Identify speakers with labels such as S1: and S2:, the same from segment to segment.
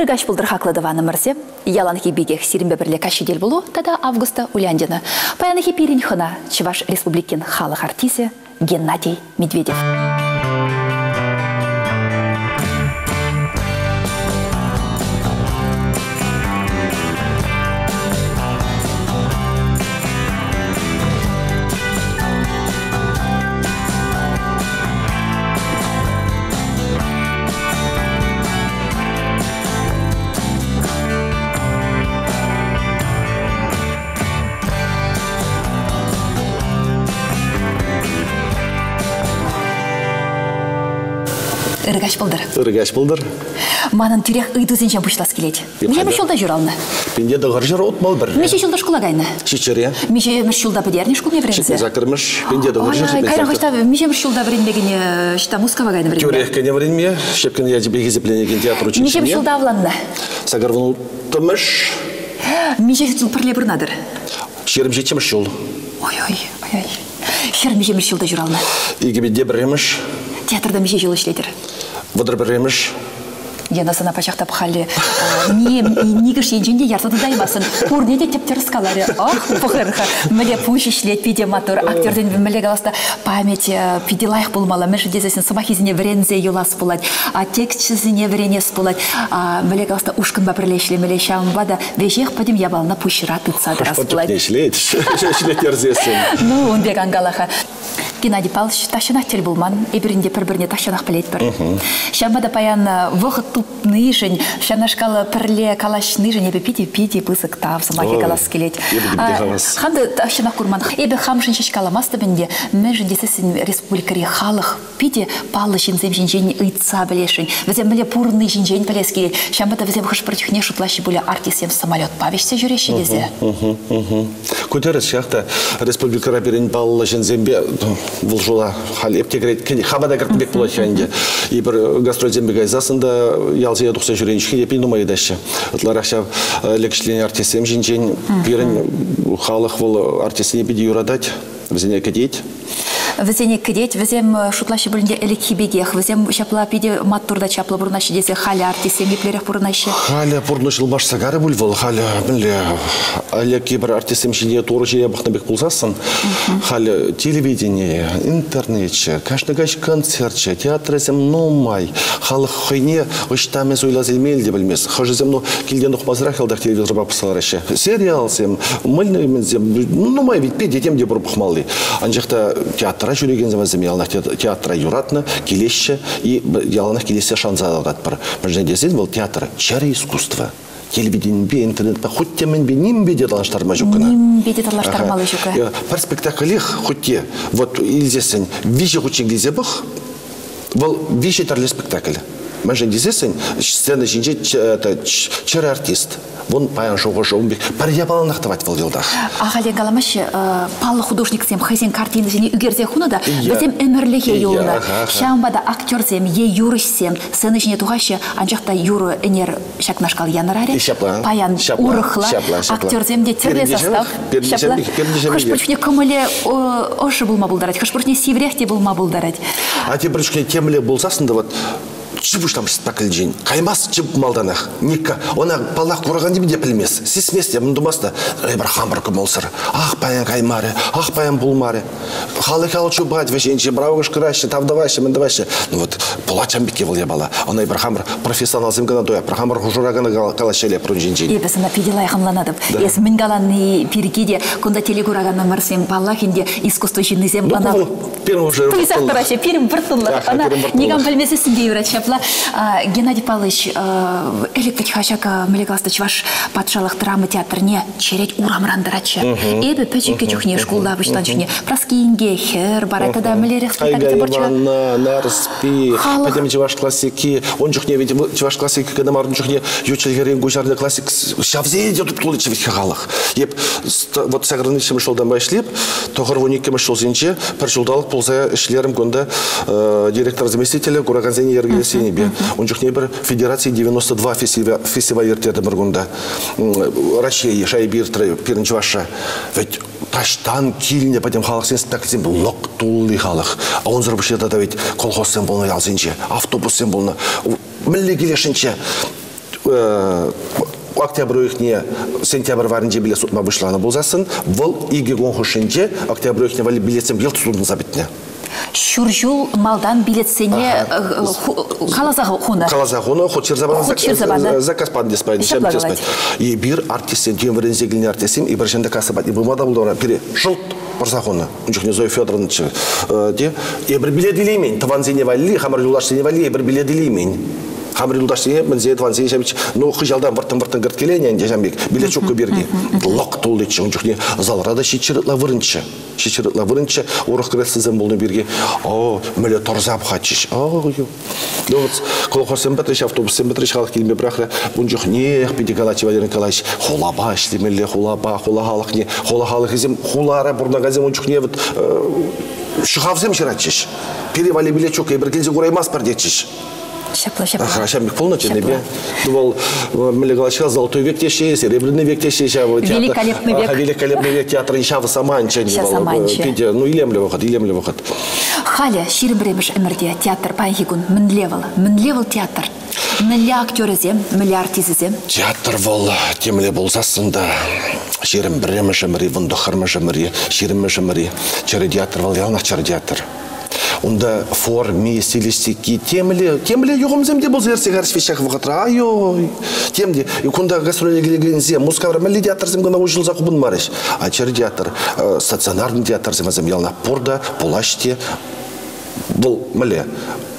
S1: Ырӑ каҫ пултӑр хаклӑ тӑванӑмӑрсем. Яланхи пекех сирӗнпе пӗрле каҫхи тӗлпулу тата Августа Уляндина. Паянхи пирӗн хӑна Чӑваш Республикин халӑх артисчӗ Геннадий Медведев. Ырӑ каҫ пултӑр.
S2: Ырӑ каҫ пултӑр.
S1: Манӑн тӳрех ыйтусенчен пуҫлас килет. Миҫемӗш ҫулта ҫуралнӑ?
S2: Пинте тӑхӑрҫӗр утмӑл пӗрре.
S1: Миҫе ҫулта шкула кайнӑ?
S2: Ҫиччӗре.
S1: Миҫемӗш ҫулта пӗтернӗ шкулне вӗренсе?
S2: Ҫитмӗл саккӑрмӗш, пинте тӑхӑрҫӗр
S1: Ай, кайран хӑҫта миҫемӗш ҫулта вӗренме кӗнӗ, ӑҫта Мускава кайнӑ вӗренме?
S2: Тӳрех кӗнӗ вӗренме, Щепкин ячӗпе хисепленекен театр училищине.
S1: Миҫемӗш ҫулта авланнӑ?
S2: Сакӑрвун улттӑмӗш.
S1: Миҫе ҫул пӗрле пурӑнатӑр?
S2: Ҫирӗм ҫиччӗмӗш ҫул.
S1: Ой-ой, ой-ой. Хӗр миҫемӗш ҫулта ҫуралнӑ?
S2: Икӗ пӗрремӗш.
S1: Театрта миҫе ҫул ӗҫлетӗр?
S2: Вӑтӑр пӗрремӗш.
S1: Лена сана пачах та халӗ нихӑш енчен те ярса тытаймастӑн. Пурне те тӗп-тӗрӗс каларӗ. Ах, пӑхӑр-ха, мӗнле пуҫ ӗҫлет, питӗ маттур. Актерсен мӗнле калас та память питӗ лайӑх пулмалла. Мӗншӗн тесессӗн сӑмаххисене вӗренсе юлас пулать, тексчӗсене вӗренес пулать. Мӗнле калас та ушкӑнпа пӗрле ӗҫлемелле. Ҫавӑнпа та веҫех пӗтӗм япалана пуҫра тытса тӑрас пулать.
S2: Ӗҫлет, ӗҫлеттерсессӗн.
S1: Ну, ун пек ан кала-ха. Геннадий Павлович тахҫанах тӗл пулман, эпир ӗнтӗ пӗр-пӗрне тахҫанах пӗлетпӗр. Ҫавӑнпа та паян вӑхӑт тупнишӗн, ҫавнашкал пӗрле калаҫнишӗн эпӗ питӗ-питӗ пысӑк тав сӑмахӗ калас килет.
S2: Эпӗ те питӗ хавас.
S1: Хам та тахҫанах курман. Эпӗ хамшӑн ҫеҫ каламастӑп ӗнтӗ, мӗншӗн тесессӗн республикӑри халӑх питӗ паллӑ ҫынсем ҫинчен ыйтса пӗлесшӗн. Вӗсем мӗнле пурӑнни ҫинчен пӗлес килет. Ҫавӑнпа та вӗсем хӑш-пӗр чухне шутлаҫҫӗ пулӗ артистсем самолетпа вӗҫсе ҫӳреҫҫӗ тесе.
S2: Ку тӗрӗс ҫак та республикӑра пирӗн паллӑ ҫынсемпе вӑл шула халь эп те кӗрет, хама та кӗртнӗ пек пулать-ха ӗнтӗ. Эпир гастрольсемпе кайсассӑн та ялсене тухса ҫӳренӗ чухне те нумай ыйтаҫҫӗ. Ытларах ҫав лекҫленӗ артистсем ҫинчен пирӗн халӑх вӑл артистсене питӗ юратать, вӗсене кӗтет.
S1: Вӗсене кӗтет, вӗсем шутлаҫҫӗ пулин те ӗлӗкхи пекех. Вӗсем ҫапла питӗ маттур та чаплӑ пурӑнаҫҫӗ тесе халӗ артистсем еплерех пурӑнаҫҫӗ?
S2: Халӗ пурнӑҫ ылмашса карӗ пуль вӑл. Халӗ мӗнле ӗлӗкхи пӗр артистсем ҫине турӑ ҫине пӑхнӑ пек пулсассӑн, халӗ телевидени, интернетчӗ, кашни каҫ концертчӗ, театрӗсем нумай. Халӑх хӑйне ӑҫта мӗн суйласа илмелле те пӗлмест. Хӑшӗсем ну килтен тухмасӑрах йӑлтах телевизорпа пӑхса лараҫҫӗ. Сериалсем, мыльнӑйсем, нумай ведь питӗ тем те пур пӑхмалли. Анчах та театра ҫӳрекенсем вӗсем яланах театра юратнӑ, килеҫҫӗ и яланах килессе шанса ларатпӑр. Мӗншӗн тесен вӑл театр чӗрӗ искусство. Телевиденипе, интернетпа хоть те мӗнпе нимпе те танлаштарма ҫук кӑна.
S1: Нимпе те танлаштармалли ҫук.
S2: Пӗр спектаклех хоть те вот илсессӗн виҫӗ хутчен килсе пӑх, вӑл виҫӗ тӗрлӗ спектакль. Мӗншӗн тесессӗн сцена ҫинче чӗрӗ артист. Вон паян шухӑшӗ ун пек пӗр япаланах тӑвать вӑл йӑлтах.
S1: Ахальтен каламаҫҫӗ, паллӑ художниксем хӑйсен картинисене ӳкерсе хунӑ та вӗсем ӗмӗрлӗхе юлнӑ. Ҫавӑнпа та актерсем е юрӑҫсем сцена ҫине тухаҫҫӗ, анчах та юрӑ ӗнер ҫакнашкал янӑрарӗ.
S2: Ҫапла.
S1: Паян урӑхла. Актерсем те тӗрлӗ состав. Ҫапла. Хӑш-пӗр чухне кӑмӑлӗ ӑшӑ пулма пултарать, хӑш-пӗр чухне сиврех те пулма пултарать.
S2: А тепӗр чухне темле пулсассӑн та вот чӗп пуҫламӑш спектакльчен каймас чӗп малтанах. Никка. Она, паллах, куракан те пӗлмест, сисмест те, тумасть та. Эпир хамӑр кӑмӑлсӑр. Ах, паян каймарӗ, ах, паян пулмарӗ. Халӑх ал чупать, вӗҫенче браво кӑшкӑраҫҫӗ, тав тӑваҫҫӗ, мӗн тӑваҫҫӗ. Ну вот, пулать пекки вӑл япала. Ӑна эпир хамӑр профессионалсем кӑна туятпӑр, хамӑр хушӑра кӑна калаҫҫӗ эле пурин ҫинчен.
S1: Эпӗ сана питӗ лайӑх ӑнланатӑп. Эс мӗн калани пирки те кунта телекураканӑмӑрсем, паллах ӗнтӗ, искусство ҫыннисем ӑна
S2: Пирӗн уже
S1: Туйсах тӑраҫҫӗ, пирӗн вӑрттӑнлӑх. Ӑна никам пӗлмесессӗн те юрать ҫапла. Геннадий Павлович, ӗлӗк вӗт-ха ҫак мӗнле калас та Чӑваш патшалӑх драма театрне черет урамран тӑратчӗ. Эпӗ пӗчӗккӗ чухне шкулта пуҫланӑ чухне Праски инке хӗр парать тата мӗнлерех спектакльсем пурччӗ.
S2: Иванна, Нарспи, пӗтӗм чӑваш классики. Ун чухне ведь чӑваш классики кӑна мар, ун чухне ют чӗлхерен куҫарнӑ классик ҫавсене те туличчӗ вӗт-ха халӑх. Эп вот сакӑрӑн ҫултанпа ӗҫлеп, тӑхӑр вун иккӗмӗш ҫулсенче пӗр ҫулталӑк пулса ӗҫлерӗм кунта директор заместителӗ куракансене йӗркелес енӗпе. Ун чухне пӗр Федераци 92 фестиваль ирттертӗмӗр кунта. Раҫҫей шайӗпе иртрӗ пирӗн чӑвашра. Ведь таҫтан килнӗ пӗтӗм халӑхсен спектакльсем лӑк тулли халӑх. А унсӑр пуҫне тата ведь колхозсем пулнӑ ялсенче, автобуссем пулнӑ. Мӗнле килесшӗнччӗ? Октябрь уйӑхне сентябрь варринче билет сутма пуҫланӑ пулсассӑн, вӑл 2 кун хушшинче октябрь уйӑхне валли билетсем йӑлт сутӑнса пӗтнӗ.
S1: Ҫур ҫул малтан билетсене каласа хунӑ.
S2: Каласа хунӑ, хут ҫырса панӑ,
S1: хут ҫырса панӑ.
S2: Заказ панӑ тес панӑ.
S1: Ҫапла калать.
S2: Эпир артистсем, тем вӗренсе килнӗ артистсем, эпир ҫында касса патне пыма та пултарнӑ. Пире шӑлт пӑрса хунӑ. Ун чухне Зоя Федоровна те эпир билет илеймен. Тӑвансене валли, хамӑр юлташсене валли эпир билет илеймен. Хамӑр юлташсене, мӗнсе тӑвансене ҫав ну, хыҫалтан вӑрттӑн-вӑрттӑн кӗрткеленӗ ӗнтӗ ҫав пек. Билет ҫуккӑ пирки. Лӑк тулличчӗ. Ун чухне залра та ҫиччӗр ытла вырӑнччӗ. Ҫиччӗр ытла вырӑнччӗ. Урӑх креслосем пулнӑ пирки. О, мӗнле тӑрса пӑхатчӗҫ. О, ну, вот колхозсем пӗтрӗҫ, автобуссем пӗтрӗҫ, халӑх килме пӑрахрӗ. Ун чухнех питӗ калатчӗ Валерий Николаевич, хулапа ӗҫлемелле, хулапа, хула халӑхне, хула халӑхӗсем хулара пурӑнакансем ун чухне вот ҫӑхавсем ҫыратчӗҫ. Пире валли билет ҫук, эпир килсе кураймастпӑр тетчӗҫ.
S1: Ҫапла, ҫапла.
S2: Ага, ҫав пек пулнӑ чӑннипе. Вӑл мӗнле калаҫ-ха, золотой век теҫҫӗ, серебряный век теҫҫӗ ҫав театр.
S1: Великолепный век.
S2: Ага, великолепный век театрӑн ҫав саманчӗ.
S1: Ҫав саманчӗ.
S2: Питӗ, ну, илемлӗ вӑхӑт, илемлӗ вӑхӑт.
S1: Халӗ 21-мӗш ӗмӗрте театр паянхи кун мӗнле вӑл? Мӗнле вӑл театр? Мӗнле актерӗсем, мӗнле артисчӗсем?
S2: Театр вӑл темле пулсассӑн та 21-мӗш ӗмӗри, 19-мӗш ӗмӗри, 20-мӗш ӗмӗри чӗрӗ театр вӑл яланах чӗрӗ театр. Унта форми, стилистики, темле, темле юхӑмсем те пулса иртсе карӗҫ ҫак вӑхӑтра. Ай-ой, тем те. Кунта гастроле килекенсем Мускавра мӗнле театрсем кӑна уҫӑлса хупӑнмарӗҫ. А чӗрӗ театр, стационарный театрсем вӗсем яланах пур та, пулаҫ те. Вӑл мӗнле?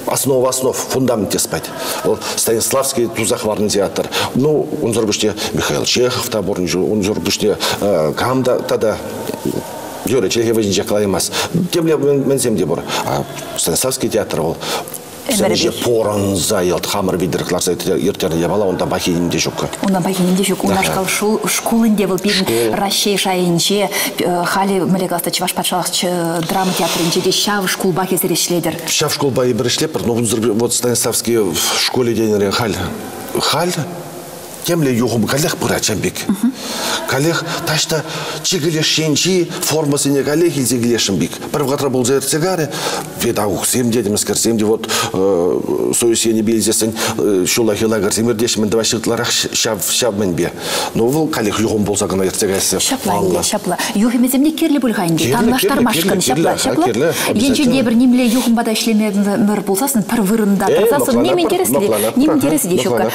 S2: Основа основ, фундамент те спать. Вӑл Станиславский туса хӑварнӑ театр. Ну, унсӑр пуҫне Михаил Чехов та пур, унсӑр пуҫне кам та тата Юрӗ, чӗлхе вӗҫӗнче калаймасть. Темле мӗнсем те пур. А Станиславский театр вӑл Сӗнче пурӑнса йӑлт хамӑр витӗр кӑларса ирттернӗ япала унта пахи те ҫуккӑ.
S1: Унта пахи те ҫук. Унашкал шкул ӗнтӗ вӑл пирӗн Раҫҫей шайӗнче халӗ мӗнле калас Чӑваш патшалӑх драма театрӗнче те ҫав шкулпах эсир ӗҫлетӗр.
S2: Ҫав шкулпа эпир ӗҫлетпӗр, но вот Станиславский в школе тенӗре халь халь темле юхӑм каллех пырать ҫав пек. Каллех таҫта чикӗ леш енчи формӑсене каллех илсе килесшӗн пек. Пӗр вӑхӑтра пулса иртсе карӗ, педагогсем те, темӗскерсем те вот союз енӗпе илсессӗн ҫуллахи лагерьсем иртеҫҫӗ, мӗн тӑваҫҫӗ ытларах ҫав, ҫав мӗнпе. Но вӑл каллех юхӑм пулса кӑна иртсе кайса.
S1: Ҫапла ӗнтӗ, ҫапла. Юхӑмӗсем те кирлӗ пуль-ха ӗнтӗ, танлаштармашкӑн. Ҫапла, ҫапла. Енчен те пӗр нимле юхӑмпа та ӗҫлеме мӗр пулсассӑн, пӗр вырӑнта тӑрсассӑн ним интересли, ним интересли те ҫук.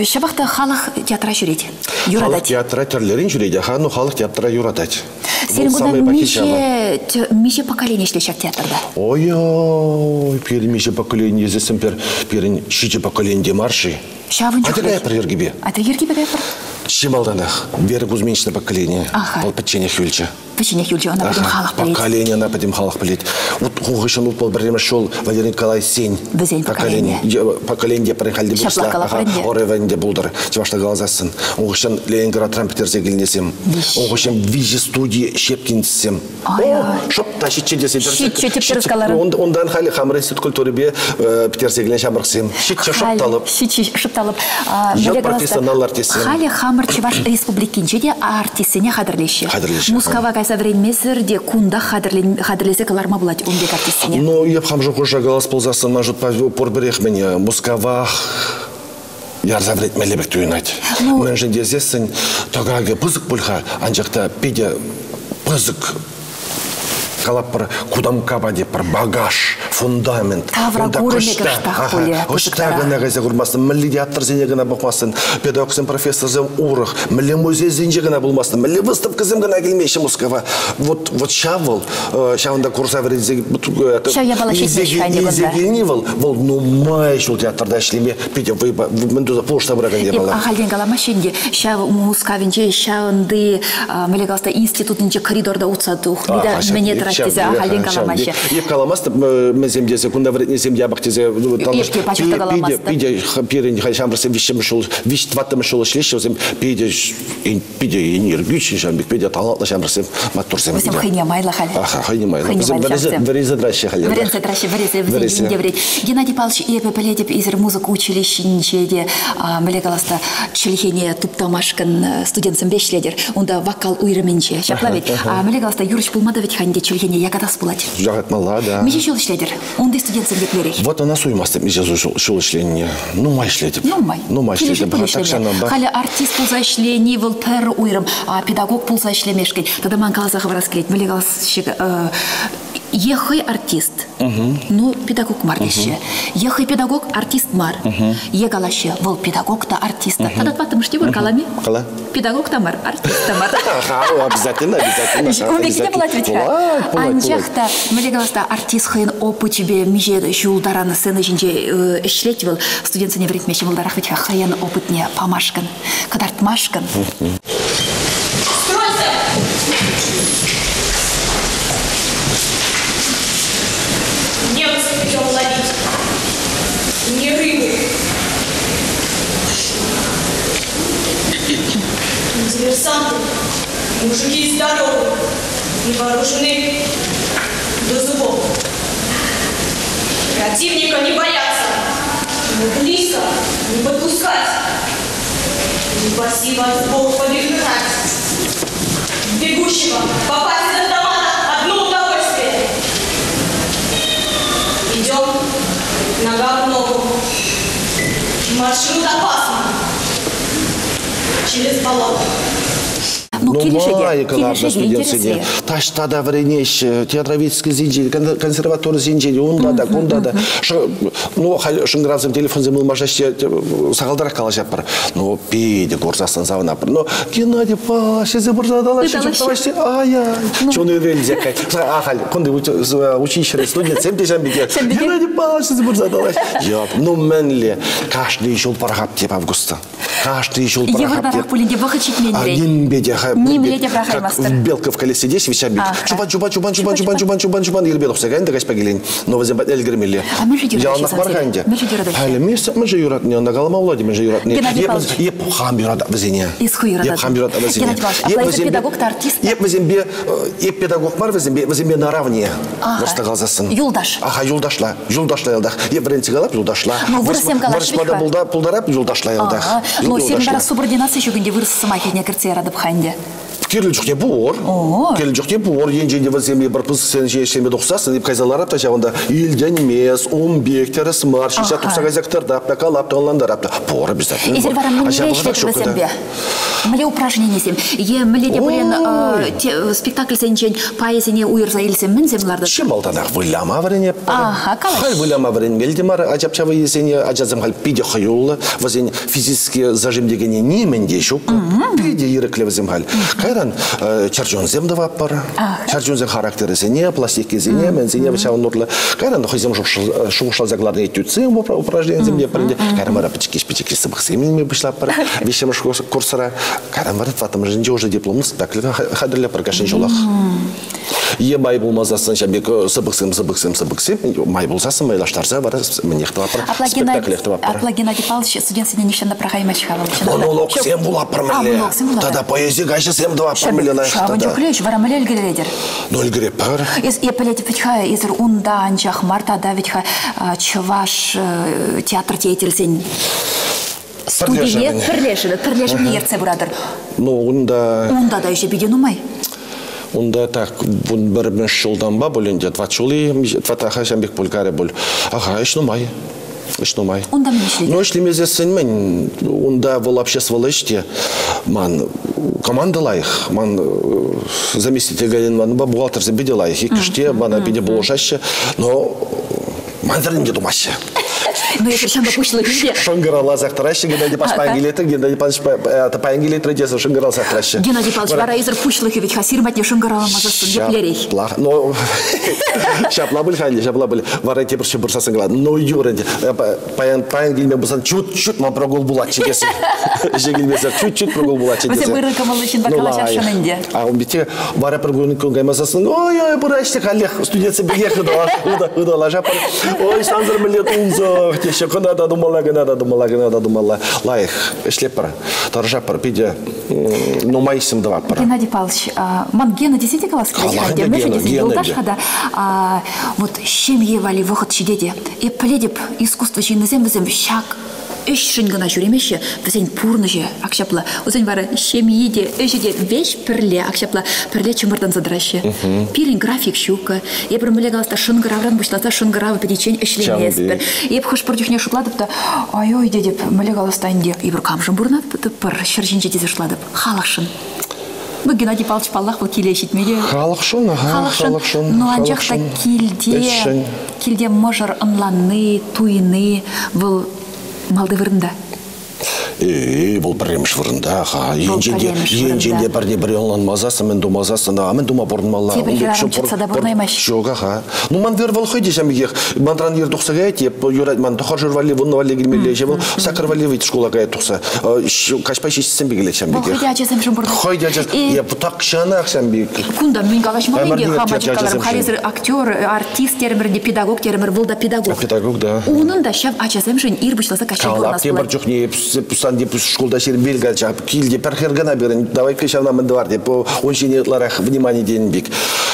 S1: Ҫапах та халӑх театра ҫӳрет, юратать.
S2: Халӑх театра тӗрлӗрен ҫӳрет, аха, но халӑх театра юратать.
S1: Сирӗн кунта миҫе, миҫе поколени ӗҫлет ҫак театрта?
S2: Ой-ой, пирӗн миҫе поколени тесен пӗр пирӗн ҫичӗ поколени те мар-ши?
S1: Ҫавӑн чухлӗ.
S2: Атя каяпӑр йӗркипе.
S1: Атя йӗркипе каяпӑр.
S2: Чи малтанах Вера Кузьминична поколение.
S1: Аха.
S2: Вӑл пӗчченех юлчӗ.
S1: Пӗчченех юлчӗ, ӑна пӗтӗм халӑх пӗлет.
S2: Поколение ӑна пӗтӗм халӑх пӗлет. Вот ку хыҫҫӑн утмӑл пӗрремӗш ҫул Валерий Николаевсен
S1: Вӗсен поколение.
S2: Поколение те пӗр хальте
S1: Ҫапла калапӑр ӗнтӗ.
S2: Ӑрӑвӗ ӗнтӗ пултӑр, чӑвашла каласассӑн. Ун хыҫҫӑн Ленинградран пӗтерсе килнисем. Ун хыҫҫӑн виҫӗ студи Щепкинсем. Шӑп та ҫиччӗ тесе
S1: Ҫиччӗ тӗп-тӗрӗс каларӑм.
S2: Унтан халӗ хамӑр институт культурипе пӗтерсе килнӗ ҫамрӑксем. Ҫиччӗ шӑп талӑп.
S1: Ҫиччӗ шӑп талӑп.
S2: Йӑлт профессионал артистсем.
S1: Халӗ хамӑр Чӑваш Республикинче те артистсене хатӗрлеҫҫӗ.
S2: Хатӗрлеҫҫӗ.
S1: Мускава кайса вӗренмесӗр те кунтах хатӗрлесе кӑларма пулать ун пек артистсене.
S2: Ну, эп хам шухӑша калас пулсассӑн, ман шутпа, пурпӗрех мӗне Мускавах ярса вӗретмелле пек туйӑнать.
S1: Ну,
S2: Мӗншӗн тесессӗн тӑкакӗ пысӑк пуль-ха, анчах та питӗ пысӑк калатпӑр, кутамкапа тетпӗр, багаж, фундамент.
S1: Тавра курӑмӗ кӑштах пулӗ.
S2: Ӑҫта кӑна кайса курмастӑн, мӗнле театрсене кӑна пӑхмастӑн, педагогсем, профессорсем урӑх, мӗнле музейсенче кӑна пулмастӑн, мӗнле выставкӑсем кӑна килмеҫҫӗ Мускава. Вот, вот ҫав вӑл, ҫавӑнта курса вӗренсе
S1: Ҫав япала ҫитмест-ха
S2: илсе килни вӑл, вӑл нумай ҫул театрта ӗҫлеме питӗ вӑйпа, мӗн туса пулӑшса пыракан япала.
S1: Ахальтен каламаҫҫӗ ӗнтӗ, ҫав Мускавӗнче ҫавӑнти мӗнле калас та институтӗнче коридорта утса тухни та мӗне тӑрать тесе ахальтен каламаҫҫӗ.
S2: Эп каламастӑп, мӗнсем тесе, кунта вӗрентнисем япӑх тесе.
S1: Эп те пачах та каламастӑп.
S2: Питӗ пирӗн ҫамрӑксем виҫҫӗмӗш ҫул, виҫ тӑваттӑмӗш ҫул ӗҫлеҫҫӗ, вӗсем питӗ питӗ энергичный ҫавӑн пек питӗ талантлӑ ҫамрӑксем, маттурсем.
S1: Вӗсем хӑйне майлӑ халь.
S2: Аха, хӑйне майлӑ. Вӗсем вӗресе тӑраҫҫӗ халь.
S1: Вӗренсе тӑраҫҫӗ, вӗресе, вӗсен те вӗрет. Геннадий Павлович, эпӗ пӗлетӗп, эсир музыка училищинче те, мӗнле калас та, чӗлхене туптамашкӑн студентсемпе ӗҫлетӗр. Унта вокал уйрӑмӗнче. Ҫапла ведь? Мӗнле калас та, юрӑҫ пулма та вӗт-ха ӗнтӗ чӗлхе. Чӗлхене якатас пулать.
S2: Якатмалла, да.
S1: Миҫе ҫул ӗҫлетӗр? Унти студентсем еплерех?
S2: Вот ӑна суймастӑп миҫе ҫул ӗҫленине. Нумай ӗҫлетӗп.
S1: Нумай.
S2: Нумай ӗҫлетӗп.
S1: Халӗ артист пулса ӗҫлени вӑл пӗр уйрӑм, а педагог пулса ӗҫлемешкӗн. Тата ман каласа хӑварас килет. Мӗнле калас е хӑй артист, ну, педагог мар теҫҫӗ. Е хӑй педагог, артист мар. Е калаҫҫӗ, вӑл педагог та, артист та. Тата тӑваттӑмӗш те пур, калами?
S2: Кала.
S1: Педагог та мар, артист та мар.
S2: Ага, обязательно, обязательно.
S1: Ун пекки те пулать вӗт-ха.
S2: Пулать, пулать.
S1: Анчах та, мӗнле калас та, артист хӑйӗн опычӗпе миҫе ҫул таран сцена ҫинче ӗҫлет вӑл, студентсене вӗрентме ҫӑмӑлтарах вӗт-ха хӑйӗн опытне памашкӑн, кӑтартмашкӑн.
S3: Стройся! Немцев идем ловить, не рыбы. Диверсанты, мужики здоровы и вооружены до зубов. Противника не боятся, но близко не подпускать. Упаси вас Бог побежать. Бегущего попасть из автомата одно удовольствие. Идем нога в ногу. Маршрут опасный. Через болото.
S1: Ну,
S2: Нумай кӑларнӑ студентсене. Таҫта та вӗренеҫҫӗ, театроведскисенчен, консерваторисенчен, унта та, кунта та. Ну, халь шӑнкӑравсем, телефонсем ылмашаҫҫӗ, сахалтарах калаҫатпӑр. Ну, питӗ курсассӑн савӑнатпӑр. Но Геннадий Павлович, эсӗ пырса калаҫҫӗ, чупталаҫҫӗ, ай-ай. Чун ӳрелсе кай. Ахаль, кунти училищӗре студентсем те ҫам пекех. Геннадий Павлович, эсӗ пырса калаҫ. Ну, мӗнле, кашни ҫул пӑрахап теп августа. Каждый ҫул
S1: Йывӑртарах пулин те вӑхӑт ҫитменрен.
S2: Нимпе те
S1: Нимле те пӑрахаймастӑр.
S2: Белка в колесе здесь висят. Чупан, чупан, чупан, чупан, чупан, чупан, чупан, чупан, елбе тухса кайнӑ каҫпа килен. Но вӗсем патне ӗлкӗрмелле.
S1: А мӗншӗн юратаҫҫӗ
S2: Яланах мар-ха ӗнтӗ.
S1: Мӗншӗн юратаҫҫӗ?
S2: Халӗ мӗншӗн юратни, ӑна калама пулать, мӗншӗн юратни.
S1: Геннадий Павлович.
S2: Еп хам юратап вӗсене.
S1: Эс ху юрататӑн.
S2: Еп хам юратап вӗсене.
S1: Геннадий Павлович, апла эсӗ педагог та артист та?
S2: Еп вӗсемпе, еп педагог мар вӗсемпе, вӗсемпе наравне. Вӑрҫта калсассӑн.
S1: Юлташ.
S2: Аха, юлташла. Юлташла ялтах. Е вӗрентсе калап, юлташла.
S1: Ну, вырӑссем калаҫҫӗ
S2: Вӑрҫма пултарап, юлташла ялтах.
S1: Ну, сирӗн вара субординаци ҫук ӗнтӗ вырӑс сӑмахӗне кӗртсе яратӑп-ха ӗнтӗ.
S2: Кирлӗ чухне пур. Кирлӗ чухне пур. Енчен те вӗсем эпир пысӑксен ҫеҫ тухсассӑн, эп кайса ларап та ҫавӑнта илтӗнмес, ун пек тӗрӗс мар, ҫиҫа тухса кайса кӑтартап та, калап та, ӑнлантарап та. Пур обязательно.
S1: Эсир вара мӗнле ӗҫлетӗр вӗсемпе? Мӗнле упражненисем? Е мӗнле те пулин спектакльсенчен пайӗсене уйӑрса илсе мӗнсем лартӑр?
S2: Чи малтанах выляма вӗренетпӗр.
S1: Аха, калаҫ.
S2: Халь выляма вӗренмелле те мар ачапча вӑййисене. Ачасем халь питӗ хӑюллӑ. Вӗсен физически зажим текенни нимӗн те ҫук. Питӗ ирӗклӗ вӗсем халь. Кайран чӗрчунсем тӑватпӑр. Чӗрчунсен характерӗсене, пластикисене, мӗнсене ҫавӑн урлӑ. Кайран хӑйсем шухӑшласа кӑларнӑ этюдсем, упражненисем те пӗринте. Кайран вара пӗчӗккӗҫ-пӗчӗккӗҫ сыпӑксем илме пуҫлатпӑр. Виҫҫӗмӗш курсра. Кайран вара тӑваттӑмӗшӗнче уже дипломлӑ спектакль хатӗрлетпӗр кашни ҫулах. Е май пулмасассӑн ҫав пек сыпӑксем, сыпӑксем, сыпӑксем май пулсассӑн майлаштарса вара мӗнех тӑватпӑр, спектаклех тӑватпӑр.
S1: Апла Геннадий Павлович студентсене нихҫан та пӑрахаймасть-ха вӑл.
S2: Монологсем вулатпӑр мӗнле. Тата поэзи каҫӗсем тӑватпӑр мӗнле лайӑх
S1: Ҫавӑн чухлӗ ӗҫ вара мӗнле ӗлкӗретӗр?
S2: Ну, ӗлкӗретпӗр.
S1: Эс пӗлетӗп вӗт-ха, эсир унта анчах мар тата вӗт-ха чӑваш театр деятельсен студине пӗрлешӗвӗ, пӗрлешӗвне ертсе пыратӑр.
S2: Ну, унта...
S1: Унта та ӗҫӗ питӗ нумай.
S2: Унта так 11-мӗш ҫултанпа пуль ӗнтӗ, 4 ҫул-и, тватаха ҫам пек пуль карӗ пуль. Аха, ӗҫ нумай. Ӗҫ нумай.
S1: Унта мӗн ӗҫлетӗр?
S2: Ну, ӗҫлемесессӗн мӗн, унта вӑл обществӑллӑ ӗҫ те. Ман команда лайӑх, ман заместитель Галина Ивановнӑпа бухгалтерсем питӗ лайӑх. Иккӗш те мана питӗ пулӑшаҫҫӗ. Но мансӑр те тумаҫҫӗ.
S1: Ну, эсир ҫамрӑк пуҫлӑхӗ те.
S2: Шӑнкӑравласах тӑраҫҫӗ, Геннадий Павлович паян килетӗр, Геннадий Павлович паян килетӗр тесе шӑнкӑравласах тӑраҫҫӗ.
S1: Геннадий Павлович, вара эсир пуҫлӑхӗ вӗт-ха, сирӗн патне шӑнкӑравламасассӑн еплерех?
S2: Ҫапла, ну, ҫапла пуль-ха ӗнтӗ, ҫапла пуль. Вара тепӗр ҫын пырсассӑн калать, ну, юр ӗнтӗ, паян, паян килме пулсан чуть-чуть ман прогул пулатчӗ тесе. Ӗҫе килмесӗр чуть-чуть прогул пулатчӗ тесе.
S1: Вӗсем ырӑ кӑмӑллӑ ҫынпа калаҫасшӑн ӗнтӗ.
S2: А ун пекки вара пӗр кун кун каймасассӑн, ой-ой, пыраҫҫӗ каллех студентсем пекех ыталашатпӑр. Ой, сансӑр мӗнле тунсӑх теҫҫӗ. Кӑна та тумалла, кӑна та тумалла, кӑна та тумалла. Лайӑх ӗҫлетпӗр, тӑрӑшатпӑр, питӗ нумай ӗҫсем тӑватпӑр.
S1: Геннадий Павлович, ман Гена тесе те калас килет-ха. Мӗншӗн тесен юлташ-ха та вот ҫемье валли вӑхӑт ҫитет-и? Эп пӗлетӗп, искусство ҫыннисем вӗсем ҫак ӗҫшӗн кӑна ҫӳремеҫҫӗ, вӗсен пурнӑҫӗ ак ҫапла. Вӗсен вара ҫемйи те, ӗҫӗ те веҫ пӗрле, ак ҫапла пӗрле чӑмӑртанса тӑраҫҫӗ. Пирӗн график ҫуккӑ. Эпир мӗнле калас та шӑнкӑравран пуҫласа шӑнкӑрав пӗтиччен ӗҫлеместпӗр. Эп хӑш-пӗр чухне шутлатӑп та, ай-ой тетӗп, мӗнле калас та ӗнтӗ, эпир камшӑн пурӑнатпӑр ҫӗр ҫинче тесе шутлатӑп. Халӑхшӑн. Ну, Геннадий Павлович, паллах, вӑл киле ҫитме те.
S2: Халӑхшӑн, ага,
S1: халӑхшӑн.
S2: Халӑхшӑн.
S1: Ну, анчах та килте, килте мӑшӑр ӑнланни, туйни вӑл малти вырӑнта.
S2: Эй, вӑл пӗрремӗш вырӑнта-ха. Енчен те, енчен те пӗрне пӗри ӑнланмасассӑн, мӗн тумасассӑн, а мӗн тума пурӑнмалла?
S1: Тепӗр хӗрарӑм чӑтса та пурӑнаймасть.
S2: Ҫук-ха. Ну, ман вер вӑл хӑй те ҫав пекех. Манран ир тухса каять, эп юрать, ман тӑхӑр ҫур валли, вуннӑ валли килмелле ӗҫе вӑл, саккӑр валли вит шкула каять тухса. Каҫпа ҫиҫсем пек килет ҫав пекех.
S1: Вӑл хӑй те ачасемшӗн пурӑнать.
S2: Хӑй те ачасем. Эп тахҫанах ҫав пек.
S1: Кунта мӗн калаҫмалли те хам ача каларӑм. Халь эсир актер, артист терӗмӗр те, педагог терӗмӗр, вӑл та педагог.
S2: Педагог, да.
S1: Унӑн та ҫав ачасемшӗн ир пуҫласа каҫчен пурӑнас
S2: пулать. Тепӗр чухне пусан те шкулта ҫирӗмпел кача килте пӗр хӗр кӑна пирӗн. Давай-ка ҫавна мӗн тӑвар деп ун ҫине ытларах внимание тенӗ пек.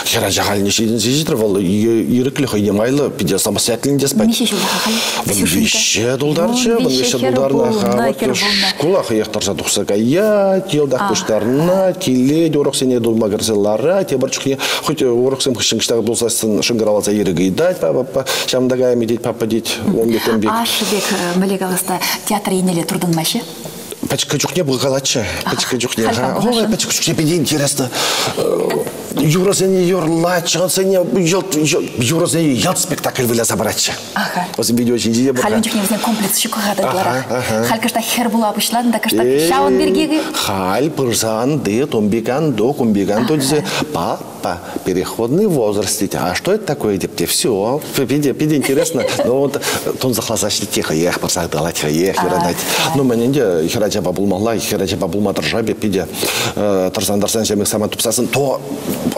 S2: Хӗр ача халь ҫитӗнсе ҫитрӗ вӑл ирӗклӗ хӑйне майлӑ питӗ самостоятельно те спать.
S1: Миҫе ҫулта халь?
S2: Виҫҫе тултарчӗ, вун виҫҫе тултарнӑ. Шкула хӑех тӑрса тухса каять, йӑлтах пуҫтарӑнать, килет, уроксене тулма кӗрсе ларать. Тепӗр чухне хоть уроксем хыҫҫӑн кӑштах пулсассӑн шӑнкӑравласа ирӗк ыйтать папа, ҫавӑнта каями тет папа тет, он пек, он пек.
S1: Ашшӗ пек мӗнле калас та театр еннелле туртӑнмаҫҫӗ?
S2: Пӗчӗккӗ чухне пулкалатчӗ. Пӗчӗккӗ чухне. Ой, пӗчӗккӗ чухне питӗ интересно. Юрӑсене юрлатчӗ, ӑсене юрӑсене йӑлт спектакль выляса паратчӗ.
S1: Аха.
S2: Вӗсем видео ҫинче те
S1: Халь ун чухне вӗсен комплекс ҫук-ха та ытларах. Халь кӑштах хӗр пула пуҫланӑ та кӑштах ҫавӑн пирки.
S2: Халь пырсан ты тумбикан-ту, кумбикан-ту тесе папа, переходный возраст тет. А что это такое деп те все. Питӗ, питӗ интересно. Но вот тунсӑхласа ҫитет хӑех пырса ыталать, хӑех юратать. Ну, мӗн ӗнтӗ хӗрачапа пулмалла, хӗрачапа пулма тӑрӑшап эп питӗ. Тӑрсан-тӑрсан ҫемӗк самант тупсассӑн, то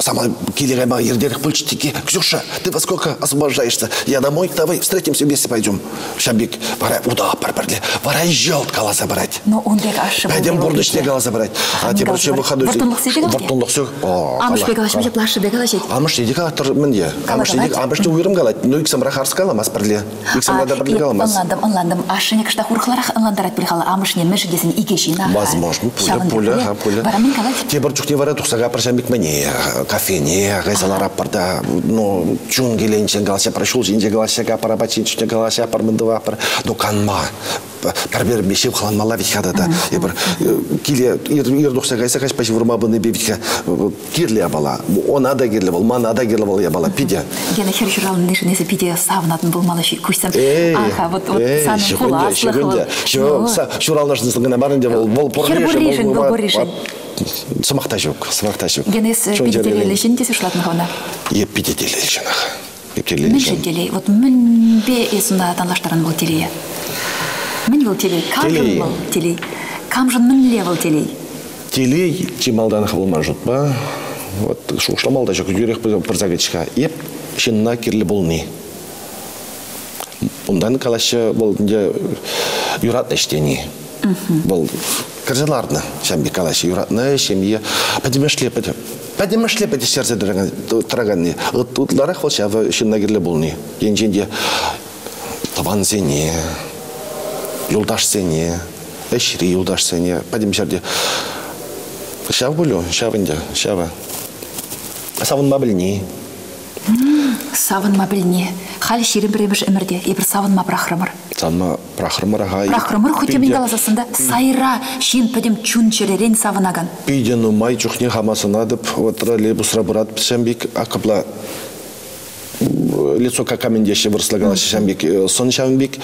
S2: сама киле кайма иртерех пулчӗ теке. Ксюша, ты во сколько освобождаешься? Я домой, давай встретимся вместе пойдем. Ҫав пек вара утаппӑр пӗрле. Вара йӑлт каласа парать.
S1: Ну, ун пек ашшӗ
S2: Пӗтӗм пурнӑҫне каласа парать. А тепӗр че выходной.
S1: Вӑрттӑнлӑхсем те калать.
S2: Вӑрттӑнлӑхсем.
S1: Амӑшпе калаҫма ҫапла ашшӗпе калаҫать.
S2: Амӑшне те калаттӑр мӗнле? Амӑшне амӑшне уйрӑм калать. Ну, иксӗмӗр харс каламас пӗрле. Иксӗмӗр та пӗрле каламас.
S1: Ӑнлантӑм, ӑнлантӑм. Ашшӗне кӑштах урӑхларах ӑнлантарать пуль-ха. Амӑшне мӗншӗн тесен икӗ ҫын.
S2: Возможно, пулӗ, пулӗ, ха, пулӗ.
S1: Вара мӗн калать?
S2: Тепӗр чухне вара тухса капӑр ҫам мӗне, кафене кайса лараппӑр та, ну, чун киленчен калаҫа пӗр ҫул ҫинче калаҫа капӑр, апат ҫинче калаҫа пӗр мӗн тӑвапӑр. Ну, канма пӗр-пӗринпе ҫывӑхланмалла вит-ха тата. Эпир киле ир тухса кайса каҫпа ҫывӑрма пынипе вит-ха кирлӗ япала. Она та кирлӗ вӑл, мана та кирлӗ вӑл япала. Питӗ.
S1: Гена хӗр ҫуралнишӗн эсӗ питӗ савӑнатӑн пулмалла куҫсам. Аха, вот, вот санӑн пуласлӑх вӑл.
S2: Ҫуралнӑшӑн кӑна мар ӗнтӗ вӑл. Вӑл
S1: Хӗр пурришӗн, вӑл пурришӗн.
S2: Сӑмах та ҫук, сӑмах та ҫук.
S1: Ген эс питӗ телейлӗ ҫын тесе шутлатӑн хӑвна?
S2: Е питӗ телейлӗ ҫынах. Телейлӗ
S1: Мӗншӗн телей? Вот мӗнпе эс уна танлаштаран вӑл телее? Мӗн вӑл телей? Камшӑн вӑл телей? Камшӑн мӗнле вӑл телей?
S2: Телей чи малтанах вӑл ман шутпа. Вот шухӑшламалла та ҫук, тӳрех пырса кӗчӗ-ха. Эп ҫынна кирлӗ пулни. Унтан калаҫҫӗ вӑл ӗнтӗ юратнӑ ӗҫ тени. Вӑл кӗрсе ларнӑ ҫав пек калаҫҫӗ. Юратнӑ ҫемье пӗтӗмӗшле пӗтӗмӗшле пӗтӗҫтерсе тӑраканни. Ытларах вӑл ҫав ҫынна кирлӗ пулни. Енчен те тӑвансене, юлташсене, ӗҫри юлташсене пӗтӗм ҫӗрте ҫав пулю, ҫав ӗнтӗ, ҫавӑ. Савӑнма пӗлни.
S1: Савӑнма пӗлни. Халь 21-мӗш ӗмӗрте эпир савӑнма пӑрахрӑмӑр.
S2: Савӑнма пӑрахрӑмӑр, аха.
S1: Пӑрахрӑмӑр, хуть те мӗн каласассӑн та, сайра ҫын пӗтӗм чун-чӗререн савӑнакан.
S2: Питӗ нумай чухне хама сӑнатӑп, вот троллейбусра пыратӑп, ҫам пек акӑпла лицо как камень теҫҫӗ вырӑсла калаҫҫӗ ҫавӑн пек сӑн ҫавӑн пек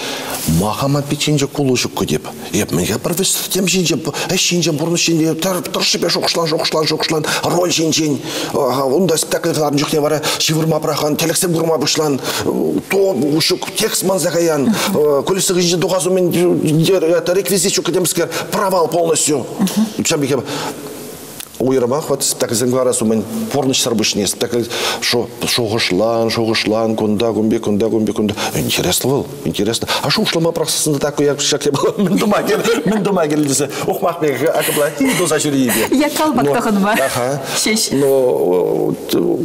S2: махама пичченче кулу ҫуккӑ теп эп мӗнхе пӗр тем ҫинче ӗҫ ҫинчен пурнӑҫ ҫинче тӑршшӗпе шухӑшлан шухӑшлан шухӑшлан роль ҫинчен унта спектакль кӑларнӑ чухне вара ҫывӑрма пӑрахан тӗлӗксем курма пуҫлан то ҫук текст манса каян кулиса хыҫӗнчен тухас умӗн реквизит ҫук темскер провал полностью ҫавӑн пек. Уйрӑмах вот спектакльсем кӑларас умӗн пурнӑҫсӑр пуҫне спектакль шухӑшлан, шухӑшлан, кунта, кун пек, кунта, кун пек, кунта. Интереслӗ вӑл, интереслӗ. А шухӑшлама пӑрахсассӑн та такой ҫак япала мӗн тума кирлӗ, мӗн тума кирлӗ тесе ухмах пек акӑпла туса ҫӳрейӗпе.
S1: Я калпак тӑхӑнма.
S2: Аха.
S1: Ҫеҫ.
S2: Но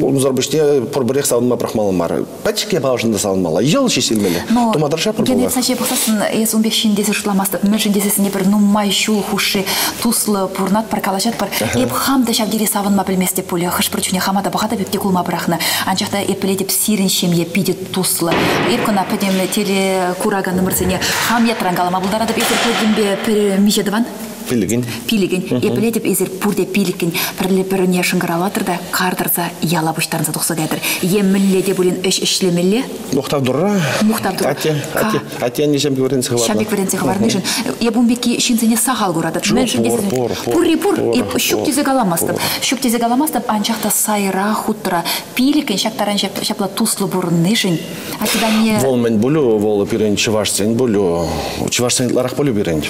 S2: унсӑр пуҫне пурпӗрех савӑнма пӑрахмалла мар. Пӗчӗк япалашӑн та савӑнмалла. Йӑл ҫеҫ илмелле.
S1: Но
S2: Тума тӑрӑшатпӑр пулас.
S1: Геннадий Саче пӑхсассӑн эс ун пек ҫын тесе шутламастӑп. Мӗншӗн тесессӗн эпир нумай ҫул хушши туслӑ пурӑнатпӑр, калаҫатпӑр. Эп хам та ҫав тери савӑнма пӗлместӗп пулӗ. Хӑш-пӗр чухне хама та пӑхатӑп, эп те кулма пӑрахнӑ. Анчах та эп пӗлетӗп, сирӗн ҫемье питӗ туслӑ. Эп кӑна пӗтӗм телекураканӑмӑрсене хам ятран калама пултаратӑп. Эсир пӗтӗмпе пӗр миҫе тӑван?
S2: Пилӗкӗн.
S1: Пилӗкӗн. Эп пӗлетӗп, эсир пурте пилӗккӗн пӗрле пӗрне шӑнкӑравлатӑр та кар тӑрса яла пуҫтарӑнса тухса кайтӑр. Е мӗнле те пулин ӗҫ ӗҫлемелле?
S2: Мухтав Турра.
S1: Мухтав Турра.
S2: Атте, атте, атте анне ҫам пек вӗренсе хӑварнӑ.
S1: Ҫам пек вӗренсе хӑварнишӗн. Эп ун пекки ҫынсене сахал куратӑп. Мӗншӗн тесен
S2: пур, пур,
S1: пурри пур.
S2: пур,
S1: Эп ҫук тесе каламастӑп. Ҫук тесе каламастӑп, анчах та сайра хутра пилӗкӗн ҫак таран ҫапла туслӑ пурӑннишӗн аттепе анне
S2: Вӑл мӗн пулю, вӑл пирӗн чӑвашсен пулю. Чӑвашсен ытларах пулю пирӗн.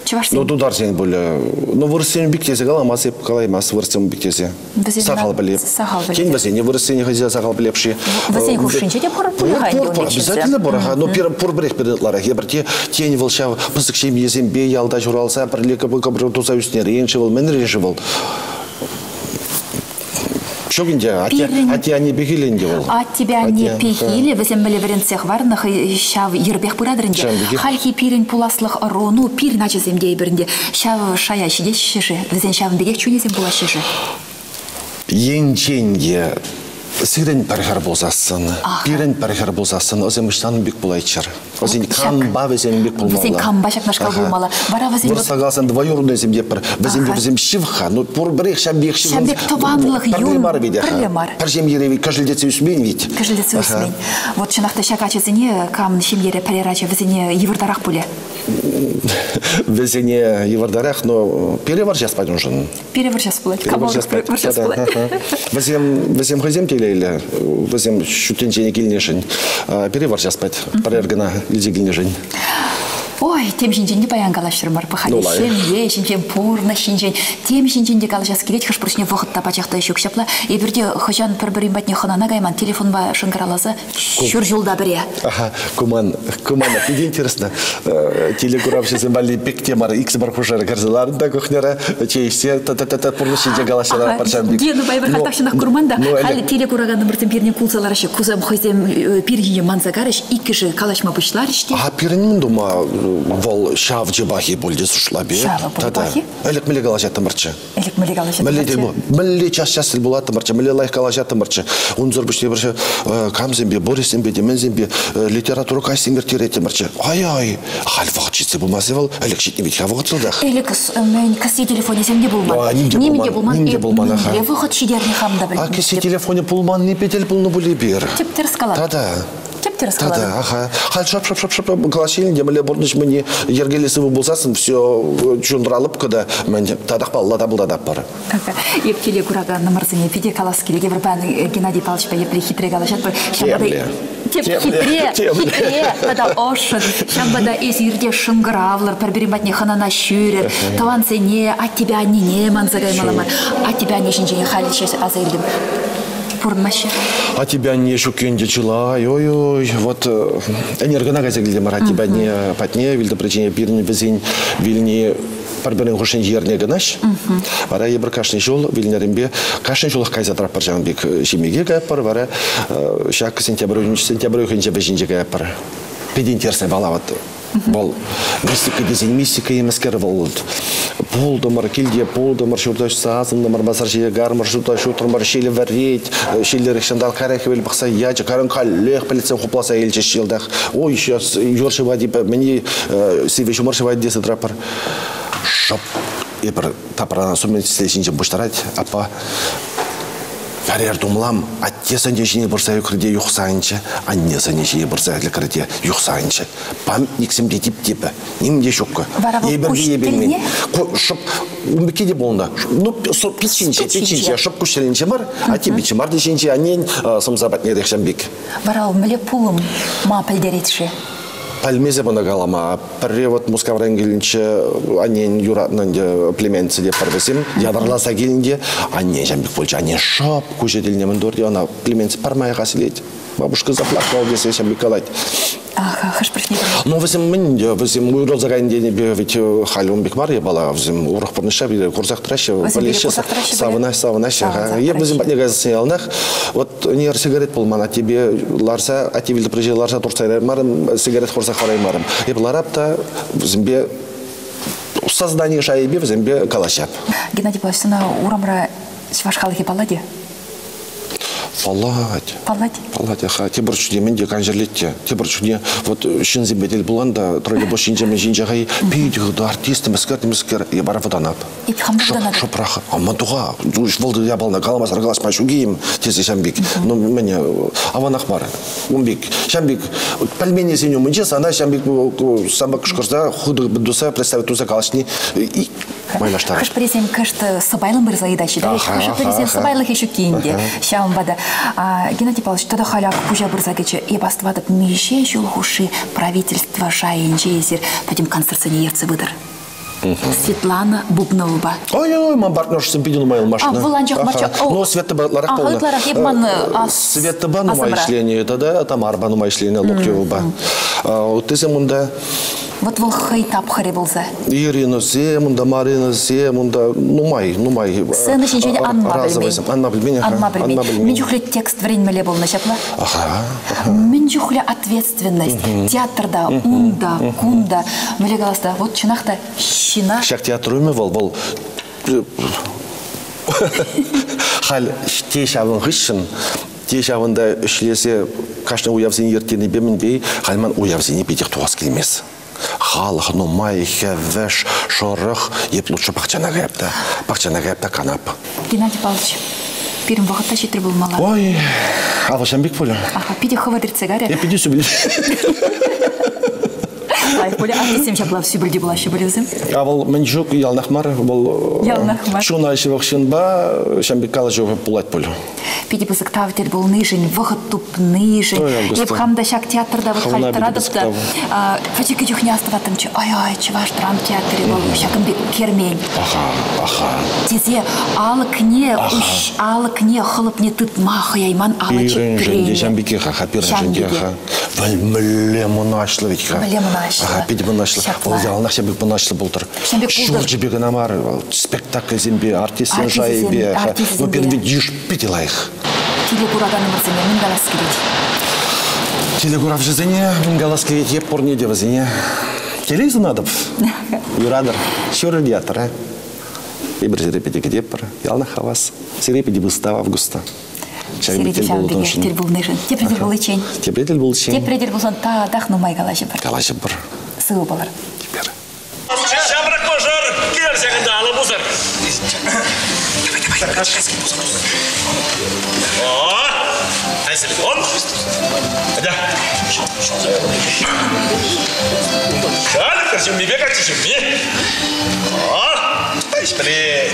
S1: Чӑвашсен.
S2: Ну, тутарсен пулӗ. Ну, вырӑссен пек тесе каламас эп, калаймас вырӑссем пек тесе.
S1: Вӗсен
S2: сахал пӗлеп.
S1: Сахал пӗлеп.
S2: Тен, вӗсене вырӑссене хӑйсе сахал пӗлеп-ши.
S1: Вӗсен хушшинче те пур пуль-ха
S2: Пур, пур, обязательно пур-ха. Но пур пӗрех пирӗн ытларах. Эпир те тен вӑл ҫав пысӑк ҫемьесемпе ялта ҫуралса пӗрле кӑпӑр туса ӳснӗрен-ши вӑл, мӗнрен-ши вӑл? Ҫук ӗнтӗ, атте, атте-анне пехилӗ ӗнтӗ вӑл.
S1: Аттепе анне пехилӗ, вӗсем мӗнле вӗрентсе хӑварнӑ, хӑй ҫав йӗрпех пыратӑр ӗнтӗ. Хальхи пирӗн пуласлӑх ӑру, ну, пирӗн ачасем тейӗпӗр ӗнтӗ, ҫав шая ҫитеҫҫӗ-ши? Вӗсен ҫавӑн пекех чунӗсем пулаҫҫӗ-ши?
S2: Енчен те сирӗн пӗр хӗр пулсассӑн, пирӗн пӗр хӗр пулсассӑн, вӗсем ӑҫтан пек пулайччӑр? Вӗсен кампа вӗсем пек пулмалла.
S1: Вӗсен кампа ҫакнашкал пулмалла. Вара вӗсен
S2: Вырӑсла каласан двоюродныйсем тепӗр. Вӗсемпе вӗсем ҫывӑх-ха. Ну пур-пӗрех ҫав пек ҫывӑх.
S1: Ҫав пек тӑванлӑх юн
S2: пӗрле мар ведь.
S1: Пӗрле мар.
S2: Пӗр ҫемьере кӗшӗлтетсе ӳсмен ведь.
S1: Кӗшӗлтетсе ӳсмен. Вот чӑнах та ҫак ачасене кам ҫемьере пӗрер ача вӗсене йывӑртарах пулӗ?
S2: Вӗсене йывӑртарах, но пире вӑрҫас пать уншӑн.
S1: Пире вӑрҫас пулать. Кама вӑрҫас пулать.
S2: Вӗсем, вӗсем хӑйсем телейлӗ. Вӗсем ҫут тӗнчене килнӗшӗн. Пире вӑрҫас пать. Пӗрер кӑна илсе килнӗшӗн.
S1: Ой, тем ҫинчен те паян калаҫрӑмӑр. Пӑхать, ҫемье ҫинчен, пурнӑҫ ҫинчен. Тем ҫинчен те калаҫас килет, хӑш-пӗр чухне вӑхӑт та пачах та ҫук. Ҫапла эпир те хӑҫан пӗр-пӗрин патне хӑнана кайман, телефонпа шӑнкӑравласа ҫур ҫулта пӗре.
S2: Ага, куман, кумана питӗ интересно. Телекуравҫӑсем валли пек те мар, иксӗмӗр хушӑра кӗрсе ларнӑ та кухняра, чей ӗҫсе, та-та-та пурнӑҫ ҫинче калаҫса парсан пек.
S1: Гена пайпӗр халь тахҫанах курман та, халь телекураканӑмӑрсем пирне кулса лараҫҫӗ. Кусем хӑйсем пир ҫине манса карӗҫ, иккӗшӗ калаҫма пуҫларӗҫ те.
S2: А пирӗн мӗн тума вӑл ҫав чӑпахи пуль те сушлапи?
S1: Ҫавӑ пуль пахи.
S2: Ӗлӗк мӗнле калаҫаттӑмӑрччӗ?
S1: Ӗлӗк мӗнле калаҫаттӑмӑрччӗ?
S2: Мӗнле час-час тӗл пулаттӑмӑрччӗ, мӗнле лайӑх калаҫаттӑмӑрччӗ. Унсӑр пуҫне пӗр камсемпе, Борисемпе те, мӗнсемпе литература каҫсем ирттереттӗмӗрччӗ. Ай-ай, халь вӑхӑт ҫитсе пымасть вӑл. Ӗлӗк ҫитнӗ вӗт-ха вӑхӑт йӑлтах.
S1: Ӗлӗк мӗн кӗсье телефонӗсем те пулман.
S2: Нимӗн те пулман. Ним те пулман, аха.
S1: Мӗнле вӑхӑт ҫитернӗ хам та пӗлместӗп.
S2: А кӗсье телефонӗ пулманнипе тӗл пулнӑ пуль эпир.
S1: Тӗп-тӗрӗс калатӑп.
S2: Тата.
S1: Тӗп-тӗрӗс калатӑп.
S2: Тата, аха. Халь шап-шап-шап-шап калаҫ те мӗнле пурнӑҫ мӗне йӗркеллӗ сывӑ пулсассӑн все чунра лӑпкӑ та мӗн татах палла та пултатаппӑр.
S1: Эп киле кураканӑмӑрсене питӗ калас килет. Эпир паян Геннадий Павловичпа епле хитре калаҫатпӑр.
S2: Темле.
S1: Теп хитре, хитре тата ӑшшӑн. Ҫавӑнпа та эсир те шӑнкӑравлӑр, пӗр-пӗрин патне хӑнана ҫӳрӗр, тӑвансене, аттепе аннене манса каймалла мар. Аттепе анне ҫинчен халь ҫеҫ аса илтӗм. Пурӑнмаҫҫӗ.
S2: А тебя анне ҫук ӗнтӗ чылай. Ой-ой, вот ӗнер кӑна кайса килтӗмӗр аттепе анне патне вилтӑпри пирӗн вӗсен вилни пӗр-пӗрин хушшинчи эрне кӑнаҫ. Вара эпир кашни ҫул вилнӗренпе кашни ҫулах кайса тӑратпӑр ҫавӑн пек ҫимӗке каятпӑр. Вара ҫак сентябрь сентябрь уйӑхӗнче вӗҫӗнче каятпӑр. Питӗ интересный бала вот. Вӑл мистика тесен мистика емескер вӑл. Пултӑмӑр, килте пултӑмӑр, ҫурта ҫутса асӑнтӑмӑр, масар ҫине кармӑр, ҫурта ҫутрӑмӑр, ҫилӗ вӗрет, ҫиллӗрех ҫанталӑк карах хӗвел пӑхса ячӗ, каран каллех пӗлӗтсем хупласа илчӗҫ йӑлтах. Ой, сейчас юр ҫӑвать, мӗне сивӗ ҫумӑр ҫӑвать тесе тӑратпӑр. Шӑп эпир тапрана сумӗн ҫинчен пуҫтарать, аппа Пӗрер тумлам атте сӑнӗ ҫине пырса ӳкрӗ те юхса анчӗ, анне сӑнӗ ҫине пырса ӳкрӗ те юхса анчӗ. Памятниксем те тип-типӗ, ним те ҫуккӑ.
S1: Вара вӑл
S2: Эпир
S1: куҫ
S2: те
S1: тӗлне?
S2: Шӑп ун пекки те пулнӑ. Ну, пит ҫинче, пит ҫинче, шӑп куҫ тӗлӗнче мар, атте пит мар те ҫинче, аннен сӑмса патнерех ҫам пек.
S1: Вара вӑл мӗнле пулӑм ма пӗлтерет-ши?
S2: Пӗлмесе пынӑ калама. Пӗрре вот Мускавран килнӗччӗ аннен юратнӑ ӗнтӗ племянница те пӗр вӗсем. Ятарласа килнӗ те анне ҫам пек пулчӗ. Анне шӑп куҫӗ тӗлне мӗн турӗ, ӑна племянница пӗрмаях асилет. Бабушка заплакала тесе ҫам пек калать.
S1: Аха, хӑш-пӗрне.
S2: Ну, вӗсем мӗн, вӗсем уйрӑлса кайнӑ тенипе ведь халь ун пек мар япала, вӗсем урӑх пурнӑҫра пире курсах тӑраҫҫӗ, пӗлеҫҫӗ, савӑнаҫ, савӑнаҫҫӗ. Е вӗсем патне кайса яланах, вот ӗнер сигарет пулман, аттепе ларса, атте вилтӑпринче ларса туртса яраймарӑм, сигарет хурса хӑвараймарӑм. Эп ларап та вӗсемпе сознание шайӗпе вӗсемпе калаҫап.
S1: Геннадий Павлович, сана урамра чӑваш халӑхӗ паллать-и?
S2: Паллать.
S1: Паллать?
S2: Паллать, аха. Тепӗр чухне мӗн те канҫӗрлет те. Тепӗр чухне вот ҫынсемпе тӗл пулан та троллейбус ҫинче мӗн ҫинче хӑй питӗ хытӑ артист, мӗскер, мӗскер, я вара вӑтанап.
S1: Эп хам та вӑтанатӑп.
S2: Шӑпрах. Ама туха, вӑл япалана каламасӑр калаҫма ҫук-им, тесе ҫам пек. Ну, мӗне, аванах мар. Ун пек, ҫам пек, пӗлменнисен умӗнче сана ҫам пек санпа кӑшкӑрса, хытӑ туса, представить туса калаҫни майлаштарать.
S1: Хӑш-пӗрисем кӑшт сӑпайлӑн пырса ыйтаҫҫӗ да? Хӑш-пӗрисем сӑпайлӑхӗ ҫукки ӗнтӗ. Ҫавӑнпа та Геннадий Павлович тата халь ак пуҫа пырса кӗчӗ. Эп астӑватӑп, миҫе ҫул хушши правительство шайӗнче эсир пӗтӗм концертсене ертсе пытӑр. Светлана Бубновӑпа.
S2: Ой-ой, ман партнершӑсем питӗ нумай ылмашнӑ.
S1: А, вӑл анчах марччӗ.
S2: Но Светӑпа ытларах пулнӑ.
S1: Ытларах эп ман
S2: Светӑпа нумай ӗҫленӗ тата Тамарпа нумай ӗҫленӗ Локтевӑпа. Ыттисем унта
S1: Вот вӑл хӑй тапхӑрӗ пулса.
S2: Иринӑсем, унта Маринӑсем, унта нумай, нумай.
S1: Сцена ҫинчен анма пӗлмен.
S2: Анма пӗлмен.
S1: Анма пӗлмен. Мӗн чухлӗ текст вӗренмелле пулнӑ ҫапла?
S2: Аха.
S1: Мӗн чухлӗ ответственность театрта, унта, кунта. Мӗнле калас та, вот чӑнах та ҫына.
S2: Ҫак театр умӗ вӑл, вӑл халь те ҫавӑн хыҫҫӑн те ҫавӑнта ӗҫлесе кашни уявсене ерттернипе мӗнпе халь ман уявсене питех тухас килмест. Халӑх нумай, хӗвӗш, шӑрӑх, еп лучше пахчана каяп та, пахчана каяп та канап.
S1: Геннадий Павлович, пирӗн вӑхӑт та ҫитрӗ пулмалла.
S2: Ой, авӑ пек пулӗ.
S1: Аха, питӗ хӑвӑрт иртсе карӗ.
S2: Эп питӗ сӳпӗл.
S1: Лайӑх пулӗ. Артистсем ҫапла сӳпӗлти пулаҫҫӗ пулӗ вӗсем.
S2: А вӑл мӗн ҫук, яланах мар. Вӑл
S1: яланах мар.
S2: Чуна ҫывӑх ҫынпа ҫам пек калаҫу пулать пуль.
S1: Питӗ пысӑк тав тӗл пулнишӗн, вӑхӑт тупнишӗн. Эп хам та ҫак театрта вот халь тӑратӑп та пӗчӗккӗ чухне астӑваттӑмччӗ. Ай-ай, чӑваш драм театрӗ вӑл ҫакӑн пек кермен.
S2: Аха, аха.
S1: Тесе алӑкне, алӑкне, хӑлӑпне тытма хӑяйман алӑ
S2: Пирӗншӗн те ҫам пекех-ха, пирӗншӗн те-ха. Вӑл мӗнле мӑнаҫлӑ вӗт-ха.
S1: Мӗнле мӑнаҫлӑ.
S2: Аха, питӗ мӑнаҫлӑ. Вӑл яланах ҫам пек мӑнаҫлӑ пултӑр.
S1: Ҫам пек пултӑр.
S2: Ҫурчӗ пек кӑна мар, спектакльсемпе, артистсен шайӗпе. Ну, пирӗн ведь йыш питӗ лайӑх.
S1: Телекураканӑмӑрсене мӗн калас килет?
S2: Телекуравҫӑсене мӗн калас килет, еп пурне те вӗсене. Телей сунатӑп. Юратӑр. Ҫурӑр театр, а? Эпир сире питӗ кӗтетпӗр. Яланах хавас. Сире питӗ пыстав августа.
S1: Сире те ҫавӑн пекех тӗл пулнишӗн. Тепре тӗл пуличчен.
S2: Тепре тӗл пуличчен.
S1: Тепре тӗл пулсан татах нумай калаҫӑпӑр.
S2: Калаҫӑпӑр.
S1: Сывӑ пулӑр.
S2: Теперь.
S4: Ҫамрӑк мӑшӑр, килӗр ҫакӑнта, алӑ пусӑр. Давай, давай, давай, О, телефон. Атя. Халь ҫуммипе каччӑ ҫумми. О, блин.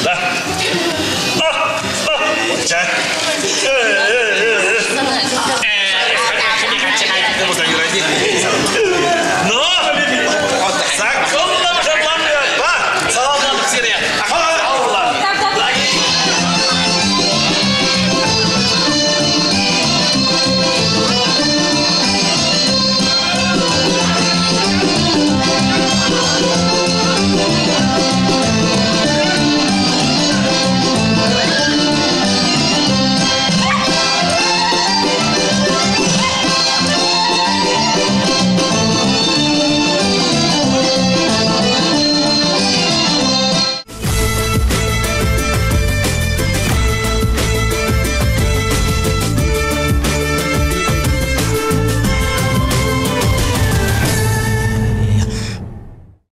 S4: Да.